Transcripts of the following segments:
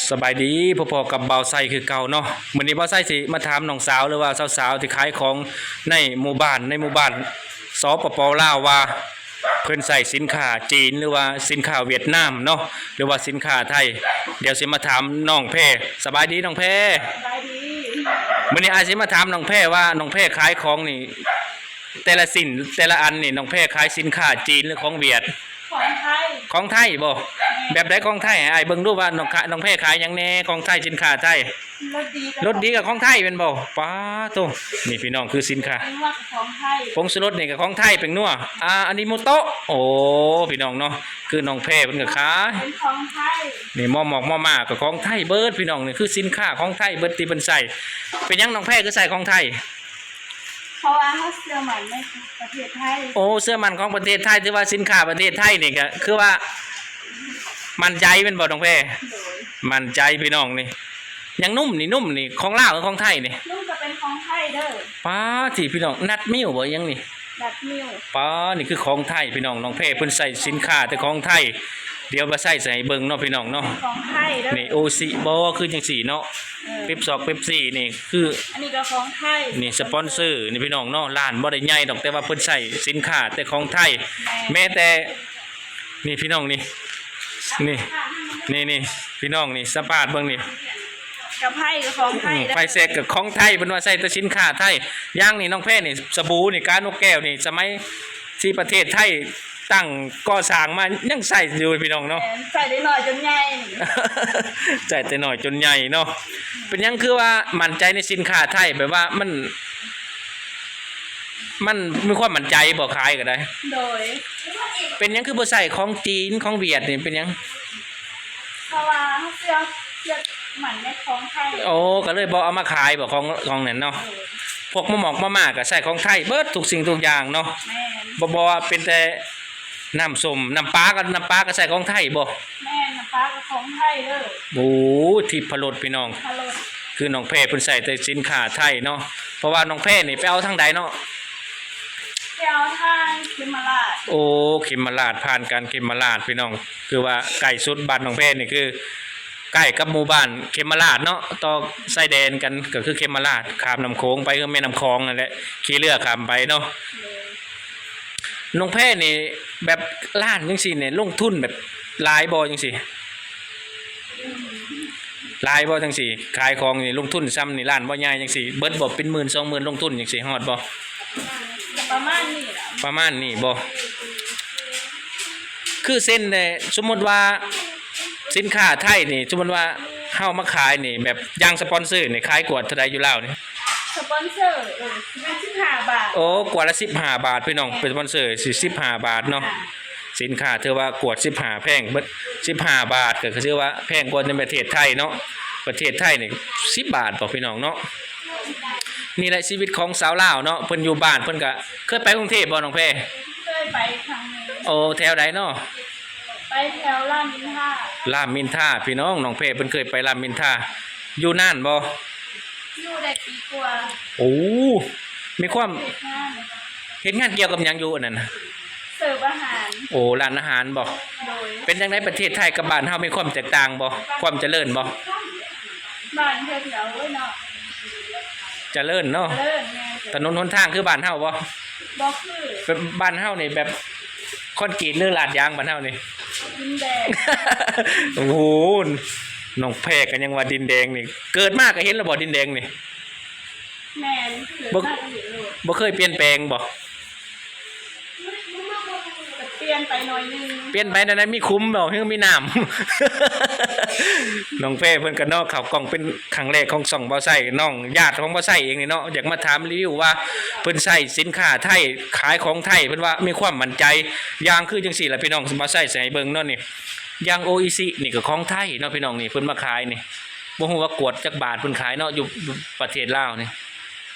ສະບາຍດີ ພົບພໍ້ກັບບ່າວໄຊຄືເກົ່າເນາະ. ມື້ນີ້ບ່າວໄຊຊິມາຖາມນ້ອງສາວ ຫຼືວ່າສາວໆທີ່ຂາຍຂອງໃນໝູ່ບ້ານ ໃນໝູ່ບ້ານ ສປປ ລາວ ວ່າເພິ່ນໃຊ້ສິນຄ້າຈີນ ຫຼືວ່າສິນຄ້າຫວຽດນາມເນາະ ຫຼືວ່າສິນຄ້າໄທ. ດຽວຊິມາຖາມນ້ອງແພ. ສະບາຍດີນ້ອງແພ. ສະບາຍດີ. ມື້ນີ້ອ້າຍຊິມາຖາມນ້ອງແພວ່າ ນ້ອງແພຂາຍຂອງນີ້ ແຕ່ລະຊິ້ນ ແຕ່ລະອັນນີ້ ນ້ອງແພຂາຍສິນຄ້າຈີນ ຫຼືຂອງຫວຽດ? ຂອງໄທ. ຂອງໄທບໍ່? ແມ່ນ. ແບບໃດຂອງໄທ? ໃຫ້ອ້າຍເບິ່ງດູວ່ານ້ອງຂາ ນ້ອງແພຂາຍຫຍັງແດ່ ຂອງໄທ ສິນຄ້າໄທ? ລົດດີກໍ ລົດດີກໍຂອງໄທແມ່ນບໍ່? ປາໂທ້ ນີ້ພີ່ນ້ອງ ຄືສິນຄ້າ ແປ້ງນົວກໍຂອງໄທ. ຜົງຊູລົດນີ້ກໍຂອງໄທ ແປ້ງນົວ. ອ່າ ອາຈິໂມໂຕະ ໂອ້ ພີ່ນ້ອງເນາະ ຄືນ້ອງແພເພິ່ນກໍຂາຍ ເປັນຂອງໄທ. ນີ້ໝໍໝອກໝໍໝ້າກໍຂອງໄທເບິດ ພີ່ນ້ອງ. ນີ້ຄືສິນຄ້າຂອງໄທເບິດທີ່ເພິ່ນໃຊ້. ເປັນຫຍັງນ້ອງແພຄືໃຊ້ຂອງໄທ? ເພາະວ່າເຮົາເຊື່ອໝັ້ນໃນປະເທດໄທ. ໂອ້ ເຊື່ອໝັ້ນຂອງປະເທດໄທ ຖືວ່າສິນຄ້າປະເທດໄທນີ້ກໍຄືວ່າໝັ້ນໃຈແມ່ນບໍ່ນ້ອງແພ? ໂດຍ. ໝັ້ນໃຈພີ່ນ້ອງ. ນີ້ຫຍັງນຸ່ມນີ້ ນຸ່ມນີ້ຂອງລາວຫຼືຂອງໄທນີ້? ນຸ່ມກໍເປັນຂອງໄທເດີ. ປາດ ພີ່ນ້ອງ ນັດມິວບໍ່ ອີ່ຫຍັງນີ້? ດັດມິວ. ປາ ນີ້ຄືຂອງໄທພີ່ນ້ອງ. ນ້ອງແພເພິ່ນໃຊ້ສິນຄ້າແຕ່ຂອງໄທ. ດຽວມາໃສ່ໃສ່ໃຫ້ເບິ່ງເນາະພີ່ນ້ອງເນາະ. ຂອງໄທເດີ. ນີ້ໂອຊິບໍ່ ຄືຈັ່ງຊີ້ເນາະ. ເອີ ເປັບຊອກເປັບຊີນີ້ຄື ອັນນີ້ກໍຂອງໄທ. ນີ້ສະປອນເຊີນີ້ພີ່ນ້ອງເນາະ. ຮ້ານບໍ່ໄດ້ໃຫຍ່ດອກ ແຕ່ວ່າເພິ່ນໃຊ້ສິນຄ້າແຕ່ຂອງໄທ. ແມ່ນ. ແມ້ແຕ່ ນີ້ພີ່ນ້ອງ ນີ້ ນີ້ ນີ້ ນີ້ພີ່ນ້ອງ ນີ້ ສະປາດເບິ່ງນີ້ ກະໄພກໍຂອງໄທ. ອືມ ໄຟແຊັກກໍຂອງໄທ ເພິ່ນວ່າໃຊ້ແຕ່ສິນຄ້າໄທ. ຢ່າງນີ້ນ້ອງແພນີ້ ສະບູນີ້ ການົກແກ້ວນີ້ ສະໄໝທີ່ປະເທດໄທຕັ້ງກໍ່ສ້າງມາຍັງໃຊ້ຢູ່ພີ່ນ້ອງເນາະ. ແມ່ນ ໃຊ້ແຕ່ນ້ອຍຈົນໃຫຍ່ ໃຊ້ແຕ່ນ້ອຍຈົນໃຫຍ່ເນາະ. ເປັນຫຍັງຄືວ່າໝັ້ນໃຈໃນສິນຄ້າໄທ ແບບວ່າມັນ ມັນມີຄວາມໝັ້ນໃຈບໍ່ ຂາຍກໍໄດ້? ໂດຍ. ເປັນຫຍັງຄືບໍ່ໃຊ້ຂອງຈີນ ຂອງຫວຽດນີ້ ເປັນຫຍັງ? ເພາະວ່າເຮົາເຊື່ອ ເຊື່ອໝັ້ນໃນຂອງໄທ. ໂອ້ ກໍເລີຍບໍ່ເອົາມາຂາຍບໍ່ ຂອງ ຂອງນັ້ນເນາະ? ໂດຍ. ພວກໝໍໝອກໝໍໝ້າກໍໃຊ້ຂອງໄທເບິດທຸກສິ່ງທຸກຢ່າງເນາະ? ແມ່ນ. ບໍ່ ບໍ່ວ່າເປັນແຕ່ນ້ຳສົ້ມ ນ້ຳປາກໍ ນ້ຳປາກໍໃຊ້ຂອງໄທບໍ່? ແມ່ນ ນ້ຳປາກໍຂອງໄທເດີ. ໂອ້ ທິບພະລົດພີ່ນ້ອງ ທິບພະລົດ. ຄືນ້ອງແພເພິ່ນໃຊ້ແຕ່ສິນຄ້າໄທເນາະ ເພາະວ່ານ້ອງແພນີ້ໄປເອົາທາງໃດເນາະ? ໄປເອົາທາງເຂມມະລາດ. ໂອ້ ເຂມມະລາດ ຜ່ານການເຂມມະລາດພີ່ນ້ອງ. ຄືວ່າໃກ້ສຸດ ບ້ານນ້ອງແພນີ້ຄືໃກ້ກັບໝູ່ບ້ານເຂມມະລາດເນາະ ຕໍ່ຊາຍແດນກັນກໍຄືເຂມມະລາດ ຂ້າມນ້ຳໂຂງໄປ ຄືແມ່ນ້ຳຂອງນັ້ນແຫຼະ ຂີ່ເຮືອຂ້າມໄປເນາະ. ໂດຍ. ນ້ອງແພນີ້ແບບຮ້ານຈັ່ງຊີ້ນີ້ ລົງທຶນແບບຫຼາຍບໍ່ຈັ່ງຊີ້? ຫຼາຍບໍ່ຈັ່ງຊີ້ ຂາຍຂອງນີ້ລົງທຶນຊ່ຳນີ້ ຮ້ານບໍ່ໃຫຍ່ຈັ່ງຊີ້ ເບິດບໍ່ເປັນໝື່ນສອງໝື່ນ ລົງທຶນຈັ່ງຊີ້ ຮອດບໍ່? ປະມານນີ້ລະ. ປະມານນີ້ບໍ່? ຄືເຊັ່ນແດ່ ສົມມຸດວ່າສິນຄ້າໄທນີ້ ສົມມຸດວ່າເຮົາມາຂາຍນີ້ ແບບຢ່າງສະປອນເຊີນີ້ ຂາຍກວດເທົ່າໃດຢູ່ລາວນີ້? ສະປອນເຊີ ເອີ ສິບຫ້າບາດ. ໂອ້ ກວດລະສິບຫ້າບາດພີ່ນ້ອງ. ເປັນສະປອນເຊີຊິສິບຫ້າບາດເນາະ. ສິນຄ້າຖືວ່າກວດສິບຫ້າ ແພງເບິດ ສິບຫ້າບາດ ກໍຄືວ່າແພງກວ່າໃນປະເທດໄທເນາະ. ປະເທດໄທນີ້ສິບບາດບໍ່ພີ່ນ້ອງເນາະ. ນີ້ແຫຼະຊີວິດຂອງຊາວລາວເນາະ ເພິ່ນຢູ່ບ້ານ ເພິ່ນກະເຄີຍໄປກຸງເທບບໍ່ນ້ອງແພ? ເຄີຍໄປຄັ້ງໜຶ່ງ. ໂອ້ ແຖວໃດເນາະ? ໄປແຖວລາມອິນທາ. ລາມອິນທາ ພີ່ນ້ອງ ນ້ອງແພເພິ່ນເຄີຍໄປລາມອິນທາ. ຢູ່ນານບໍ່? ຢູ່ໄດ້ປີກວ່າ. ໂອ້ ມີຄວາມ ເຮັດງານ ເຮັດງານກ່ຽວກັບຫຍັງຢູ່ອັນນັ້ນ? ເສີບອາຫານ. ໂອ້ ຮ້ານອາຫານບໍ່? ໂດຍ. ເປັນຈັ່ງໃດ ປະເທດໄທກັບບ້ານເຮົາມີຄວາມແຕກຕ່າງບໍ່? ຄວາມຈະເລີນບໍ່? ບ້ານເພິ່ນກໍ ໂອ້ຍເນາະ ຈະເລີນເນາະ. ຈະເລີນ ແມ່ນ. ຖະໜົນຫົນທາງຄືບ້ານເຮົາບໍ່? ບໍ່ຄື. ເປັນ ບ້ານເຮົານີ້ແບບຄອນກຣີດ ຫຼືລາດຢາງ? ບ້ານເຮົານີ້ ດິນແດງ. ໂອ້ໂຫ ນ້ອງແພກໍຍັງວ່າດິນແດງນີ້ ເກີດມາກໍເຫັນແລ້ວບໍ່ດິນແດງນີ້? ແມ່ນ ເກີດມາກໍເຫັນໂລດ. ບໍ່ ບໍ່ເຄີຍປ່ຽນແປງບໍ່? ກໍປ່ຽນໄປໜ້ອຍໜຶ່ງ. ປ່ຽນໄປແນວໃດ? ມີຂຸມບໍ່ ຫຼືມີນ້ຳ? ນ້ອງແພເພິ່ນກໍເນາະ ເຂົ້າກ້ອງເປັນຄັ້ງແລກຂອງຊ່ອງບ່າວໄຊ ນ້ອງຍາດຂອງບ່າວໄຊເອງນີ້ເນາະ ຢາກມາຖາມຣີວິວວ່າເພິ່ນໃຊ້ສິນຄ້າໄທ ຂາຍຂອງໄທ ເພິ່ນວ່າມີຄວາມໝັ້ນໃຈ ຢ່າງຄືຈັ່ງຊີ້ລະພີ່ນ້ອງ ບ່າວໄຊຊິໃຫ້ເບິ່ງເນາະນີ້. ຢ່າງໂອອິຊິນີ້ກໍຂອງໄທເນາະພີ່ນ້ອງ ນີ້ເພິ່ນມາຂາຍນີ້ ບໍ່ຮູ້ວ່າກວດຈັກບາດເພິ່ນຂາຍເນາະ ຢູ່ ຢູ່ປະເທດລາວນີ້.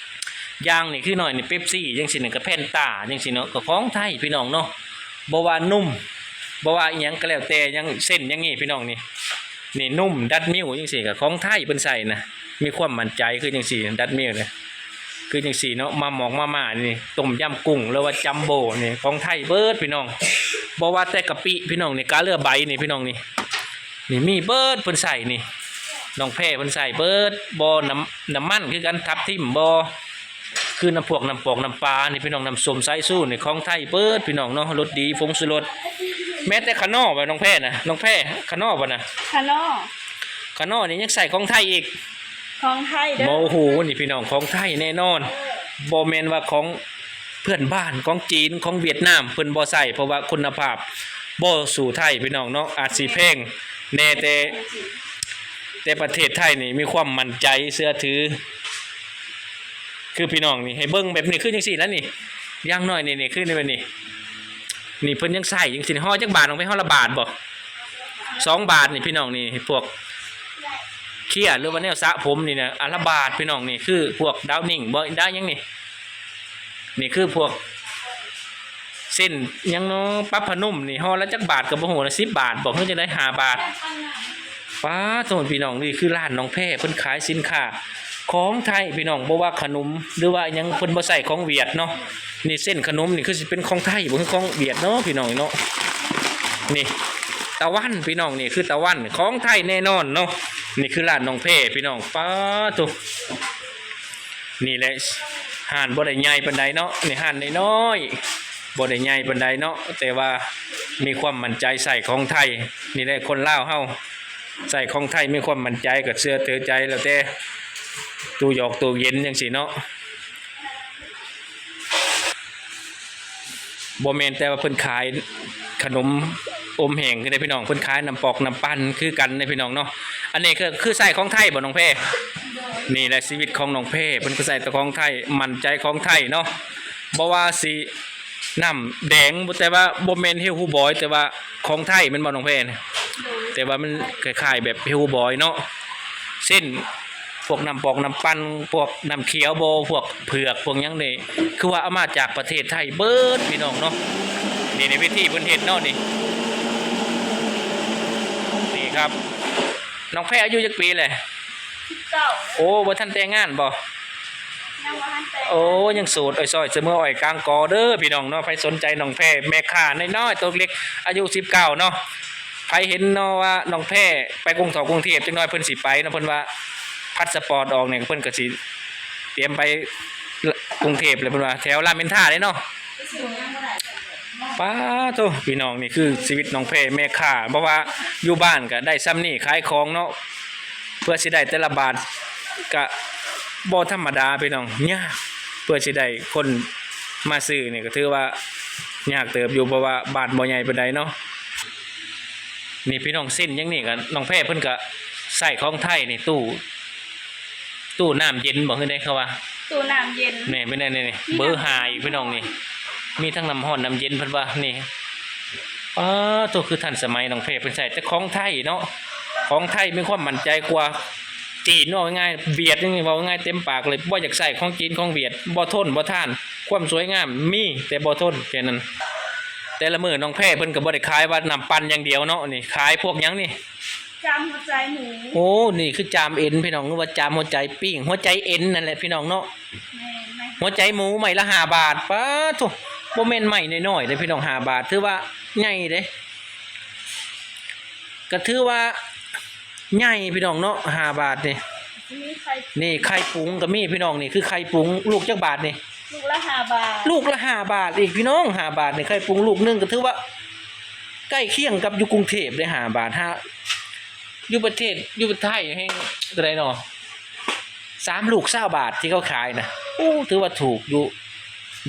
ຢ່າງນີ້ຄືໜ້ອຍນີ້ ເປັບຊີຈັ່ງຊີ້ນີ້ ກໍແຟນຕາຈັ່ງຊີ້ເນາະ ກໍຂອງໄທພີ່ນ້ອງເນາະ. ບໍ່ວ່ານຸ່ມ ບໍ່ວ່າອີ່ຫຍັງກໍແລ້ວແຕ່ ຢ່າງເຊັ່ນຢ່າງນີ້ພີ່ນ້ອງນີ້ ນີ້ນຸ່ມ ດັດມິວຈັ່ງຊີ້ ກໍຂອງໄທເພິ່ນໃຊ້ນະ ມີຄວາມໝັ້ນໃຈຄືຈັ່ງຊີ້ ດັດມິວນີ້ ຄືຈັ່ງຊີ້ເນາະ. ມາໝອກມາມ່ານີ້ ຕົ້ມຍຳກຸ້ງ ຫຼືວ່າຈຳໂບ້ນີ້ ຂອງໄທເບິດພີ່ນ້ອງ. ບໍ່ວ່າແຕ່ກະປິພີ່ນ້ອງນີ້ ກາເລືອໃບນີ້ພີ່ນ້ອງນີ້ ນີ້ມີເບິດເພິ່ນໃຊ້ນີ້ ນ້ອງແພເພິ່ນໃສ່ເບິດ ບໍ່ ນ້ຳ ນ້ຳມັນຄືກັນ ທັບທິມບໍ່ ຄືນ້ຳພວກນ້ຳປອກນ້ຳປານີ້ພີ່ນ້ອງ ນ້ຳສົ້ມສາຍຊູນີ້ຂອງໄທເບິດພີ່ນ້ອງເນາະ ລົດດີ ຜົງຊູລົດ ແມ້ແຕ່ຂະໜໍ່ວ່ານ້ອງແພນະ ນ້ອງແພຂະໜໍ່ບໍ່ນະ ຂະໜໍ່ ຂະໜໍ່ນີ້ຍັງໃຊ້ຂອງໄທອີກ ຂອງໄທເດີ ໂອ້ໂຫ ນີ້ພີ່ນ້ອງ ຂອງໄທແນ່ນອນ ບໍ່ແມ່ນວ່າຂອງເພື່ອນບ້ານ ຂອງຈີນ ຂອງຫວຽດນາມ ເພິ່ນບໍ່ໃຊ້ ເພາະວ່າຄຸນນະພາບບໍ່ສູ້ໄທພີ່ນ້ອງເນາະ ອາດຊິແພງແດ່ ແຕ່ ແຕ່ປະເທດໄທນີ້ມີຄວາມໝັ້ນໃຈເຊື່ອຖື ຄືພີ່ນ້ອງນີ້ ໃຫ້ເບິ່ງແບບນີ້ ຄືຈັ່ງຊີ້ລະນີ້ ຢ່າງໜ້ອຍນີ້ ນີ້ ຄືແບບນີ້ ນີ້ເພິ່ນຍັງໃຊ້ຈັ່ງຊີ້ ຫໍ່ຈັກບາດ ນ້ອງແພ ຫໍ່ລະບາດບໍ່ ສອງບາດນີ້ພີ່ນ້ອງນີ້ ພວກເຄຍ ຫຼືວ່າແນວສະຜົມນີ້ນະ ອັນລະບາດພີ່ນ້ອງນີ້ ຄືພວກດາວນິງບໍ່ ດາວຫຍັງນີ້ ນີ້ຄືພວກເສັ້ນຫຍັງເນາະ ປັບຜ້ານຸ້ມນີ້ ຫໍ່ລະຈັກບາດກໍບໍ່ຮູ້ລະ ສິບບາດບໍ່ ຄືຈັ່ງໃດ ຫ້າບາດ ປາດໂທ້ ພີ່ນ້ອງ ນີ້ຄືຮ້ານນ້ອງແພ ເພິ່ນຂາຍສິນຄ້າຂອງໄທພີ່ນ້ອງ ບໍ່ວ່າຂະໜົມ ຫຼືວ່າຫຍັງ ເພິ່ນບໍ່ໃຊ້ຂອງຫວຽດເນາະ ນີ້ເສັ້ນຂະໜົມນີ້ຄືຊິເປັນຂອງໄທບໍ່ ຄືຂອງຫວຽດເນາະ ພີ່ນ້ອງເນາະ ນີ້ຕາວັນພີ່ນ້ອງ ນີ້ຄືຕາວັນ ຂອງໄທແນ່ນອນເນາະ ນີ້ຄືຮ້ານນ້ອງແພພີ່ນ້ອງ ປາດໂທ້ ນີ້ແຫຼະ ຮ້ານບໍ່ໄດ້ໃຫຍ່ປານໃດເນາະ ນີ້ຮ້ານນ້ອຍໆ ບໍ່ໄດ້ໃຫຍ່ປານໃດເນາະ ແຕ່ວ່າມີຄວາມໝັ້ນໃຈໃຊ້ຂອງໄທ ນີ້ແຫຼະຄົນລາວເຮົາ ໃຊ້ຂອງໄທມີຄວາມໝັ້ນໃຈ ກໍເຊື່ອຖືໃຈ ແລ້ວແຕ່ຕູ້ຢອກຕູ້ເຢັນຈັ່ງຊີ້ເນາະ ບໍ່ແມ່ນແຕ່ວ່າເພິ່ນຂາຍຂະໜົມອົມແຫ້ງເດ້ພີ່ນ້ອງ ເພິ່ນຂາຍນ້ຳປອກນ້ຳປັ່ນຄືກັນເດ້ພີ່ນ້ອງເນາະ ອັນນີ້ຄື ຄືໃຊ້ຂອງໄທບໍ່ນ້ອງແພ? ນີ້ແຫຼະຊີວິດຂອງນ້ອງແພ ເພິ່ນກໍໃຊ້ແຕ່ຂອງໄທ ໝັ້ນໃຈຂອງໄທເນາະ ບໍ່ວ່າຊິ ນ້ຳແດງ ແຕ່ວ່າບໍ່ແມ່ນເຮວຮູ້ບອຍ ແຕ່ວ່າຂອງໄທແມ່ນບໍ່ນ້ອງແພ? ໂດຍ ແຕ່ວ່າມັນຄ້າຍໆແບບເຮວຮູ້ບອຍເນາະ ເຊັ່ນ ພວກນ້ຳປອກນ້ຳປັ່ນ ພວກນ້ຳຂຽວບໍ່ ພວກເຜືອກ ພວກຫຍັງນີ້ ຄືວ່າເອົາມາຈາກປະເທດໄທເບິດພີ່ນ້ອງເນາະ ນີ້ໃນວິທີເພິ່ນເຮັດເນາະ ນີ້ ນີ້ຄັບ ນ້ອງແພອາຍຸຈັກປີແຫຼະ? ສິບເກົ້າ ໂອ້ ບໍ່ທັນແຕ່ງງານບໍ່? ຍັງບໍ່ທັນແຕ່ງ ໂອ້ ຍັງໂສດ ອ້ອຍຊອຍສະເໝີອ້ອຍກາງກໍເດີພີ່ນ້ອງເນາະ ໃຜສົນໃຈນ້ອງແພ ແມ່ຄ້ານ້ອຍໆ ຕົວເລັກ ອາຍຸສິບເກົ້າເນາະ ໃຜເຫັນເນາະວ່ານ້ອງແພໄປກຸງເທບ ກຸງເທບ ຈັກໜ້ອຍເພິ່ນຊິໄປເນາະ ເພິ່ນວ່າພາສປອດອອກນີ້ ເພິ່ນກໍຊິຕຽມໄປກຸງເທບແຫຼະ ເພິ່ນວ່າແຖວລາມອິນທາເດ້ເນາະ ປາໂທ້ ພີ່ນ້ອງ ນີ້ຄືຊີວິດນ້ອງແພແມ່ຄ້າ ເພາະວ່າຢູ່ບ້ານກໍໄດ້ຊ່ຳນີ້ ຂາຍຂອງເນາະ ເພື່ອຊິໄດ້ແຕ່ລະບາດກະບໍ່ທຳມະດາພີ່ນ້ອງ ຍາກ ເພື່ອຊິໄດ້ຄົນມາຊື້ນີ້ກໍຖືວ່າຍາກເຕີບຢູ່ ເພາະວ່າບາດບໍ່ໃຫຍ່ປານໃດເນາະ ນີ້ພີ່ນ້ອງ ເສັ້ນຫຍັງນີ້ກະນ້ອງແພເພິ່ນກະໃຊ້ຂອງໄທນີ້ ຕູ້ ຕູ້ນ້ຳເຢັນບໍ່ ຄືໃດເຂົາວ່າ ຕູ້ນ້ຳເຢັນ ນີ້ ແມ່ນແນວນີ້ ມີ ເບີຫ້າອີກພີ່ນ້ອງນີ້ ມີທັງນ້ຳຮ້ອນນ້ຳເຢັນເພິ່ນວ່ານີ້ ປາໂທ້ ຄືທັນສະໄໝ ນ້ອງແພເພິ່ນໃຊ້ແຕ່ຂອງໄທເນາະ ຂອງໄທມີຄວາມໝັ້ນໃຈກວ່າຈີນ ເວົ້າງ່າຍໆ ຫວຽດນີ້ ເວົ້າງ່າຍເຕັມປາກເລີຍ ບໍ່ຢາກໃຊ້ຂອງຈີນຂອງຫວຽດ ບໍ່ທົນບໍ່ທານ ຄວາມສວຍງາມມີແຕ່ບໍ່ທົນ ແຄ່ນັ້ນ ແຕ່ລະມື້ນ້ອງແພເພິ່ນກໍບໍ່ໄດ້ຂາຍວ່ານ້ຳປັ່ນຢ່າງດຽວເນາະ ນີ້ຂາຍພວກຫຍັງນີ້ ຈາມຫົວໃຈໝູ ໂອ້ ນີ້ຄືຈາມເອັນພີ່ນ້ອງ ຫຼືວ່າຈາມຫົວໃຈ ປີ້ງຫົວໃຈເອັນນັ້ນແຫຼະພີ່ນ້ອງເນາະ ແມ່ນ ຫົວໃຈໝູໄມ້ລະຫ້າບາດ ປາໂທ້ ບໍ່ແມ່ນໄມ້ນ້ອຍໆເດ້ພີ່ນ້ອງ ຫ້າບາດ ຖືວ່າໃຫຍ່ເດ້ ກໍຖືວ່າໃຫຍ່ພີ່ນ້ອງເນາະ ຫ້າບາດນີ້ ມີໄຂ່ ນີ້ໄຂ່ປຸງກໍມີພີ່ນ້ອງ ນີ້ຄືໄຂ່ປຸງ ລູກຈັກບາດນີ້? ລູກລະຫ້າບາດ ລູກລະຫ້າບາດອີກພີ່ນ້ອງ ຫ້າບາດນີ້ ໄຂ່ປຸງລູກໜຶ່ງ ກໍຖືວ່າໃກ້ຄຽງກັບຢູ່ກຸງເທບເດ້ ຫ້າບາດ ຫ້າ ຢູ່ປະເທດ ຢູ່ໄທແຮ່ງເທົ່າໃດເນາະ ສາມລູກຊາວບາດທີ່ເຂົາຂາຍນະ ໂອ້ ຖືວ່າຖືກຢູ່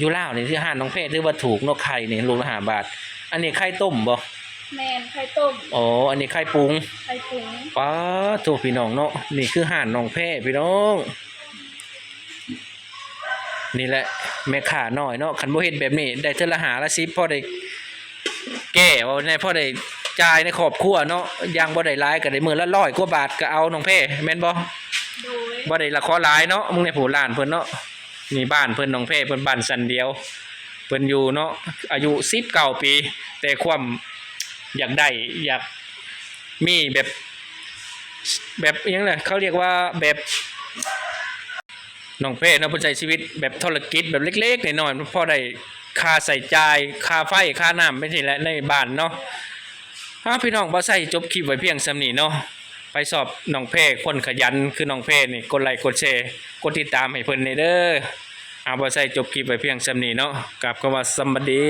ຢູ່ລາວນີ້ ທີ່ຮ້ານນ້ອງແພຖືວ່າຖືກເນາະ ໄຂ່ນີ້ລູກລະຫ້າບາດ ອັນນີ້ໄຂ່ຕົ້ມບໍ່? ແມ່ນ ໄຂ່ຕົ້ມ ອໍ ອັນນີ້ໄຂ່ປຸງ ໄຂ່ປຸງ ປາໂທ້ ພີ່ນ້ອງເນາະ ນີ້ຄືຮ້ານນ້ອງແພພີ່ນ້ອງ ນີ້ແຫຼະແມ່ຄ້ານ້ອຍເນາະ ຄັນບໍ່ເຮັດແບບນີ້ ໄດ້ເທື່ອລະຫ້າລະສິບ ພໍໄດ້ແກ້ເວົ້າແດ່ ພໍໄດ້ຈ່າຍໃນຄອບຄົວເນາະ ຢ່າງບໍ່ໄດ້ຫຼາຍກໍໄດ້ມື້ລະຮ້ອຍກວ່າບາດ ກໍເອົານ້ອງແພແມ່ນບໍ່? ໂດຍ ບໍ່ໄດ້ລະຂໍຫຼາຍເນາະ ມຶງໃນຜູ້ລ້ານເພິ່ນເນາະ ນີ້ບ້ານເພິ່ນ ນ້ອງແພເພິ່ນ ບ້ານຊັ້ນດຽວ ເພິ່ນຢູ່ເນາະ ອາຍຸສິບເກົ້າປີ ແຕ່ຄວາມຢາກໄດ້ ຢາກມີແບບ ແບບຫຍັງລະ ເຂົາລຽກວ່າແບບ ນ້ອງແພເນາະ ເພິ່ນໃຊ້ຊີວິດແບບທຸລະກິດແບບເລັກໆນ້ອຍໆ ພໍໄດ້ຄ່າໃຊ້ຈ່າຍ ຄ່າໄຟ ຄ່ານ້ຳ ໄປຊີ້ແຫຼະ ໃນບ້ານເນາະ. ເອົາ ພີ່ນ້ອງ ບ່າວໄຊຈົບຄລິບໄວ້ພຽງສ່ຳນີ້ເນາະ. ໃຜ ຊອບນ້ອງແພ ຄົນຂະຫຍັນຄືນ້ອງແພນີ້ ກົດໄລ້ກົດແຊ ກົດຕິດຕາມໃຫ້ເພິ່ນແດ່ເດີ. ອາ ບ່າວໄຊຈົບຄລິບໄວ້ພຽງສ່ຳນີ້ເນາະ. ກາບຄຳວ່າສຳບາຍດີ.